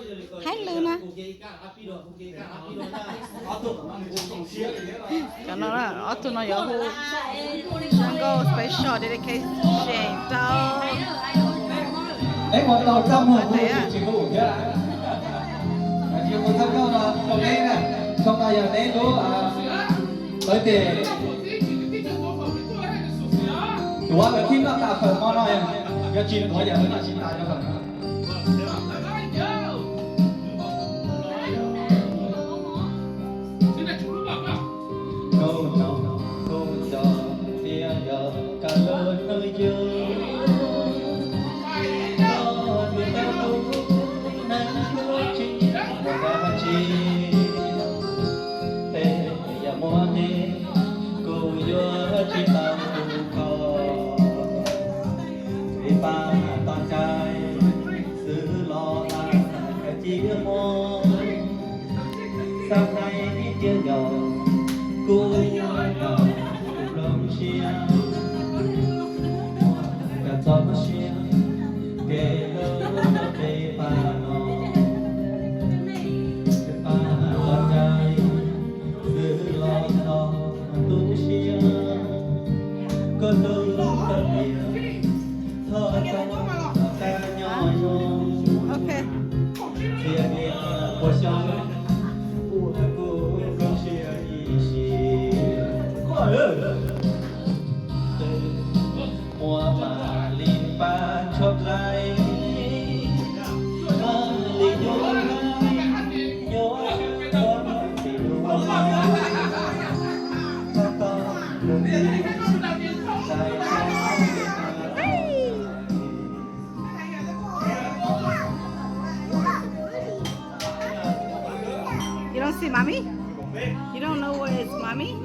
Haib lwm na. Cov no, ob tug no yuav hu Jungle Special Dedication rau. Neb mus tau txaj muag kuv tsis hu thiab. Tsis hu txaj muag no rau neb na. Tshooj no yog neb lub tawv tes. Tuav lawv khib noj tas fawm hmo no, yog tsis tuav yam lawv noj tsis tas cov fawm no. Koj cov, koj cov, tias yog koj lub hnub yug, koj twb tau tus neeg hlub tsis muaj dab tsi, peb yog muaj neb, kuv yuav tsis tau tus koj. Vim pab tos cai, xwb los mas koj cia muab. Xav hais tias yog kuv yuav tau tus nplooj siab, muab koj txoj siab, kev hlub rau peb pab no. Peb pab tos cai, xwb los txog tu siab, koj hlub koj tiag, thov koj txoj kab nyob zoo. Txia niam puas xyov, ua kuv nplooj siab ib sim. Muaj mam li pab tshuab dlai, mam li nyuaj dlai, nyuaj dlai, You don't see mommy? You don't know where is mommy?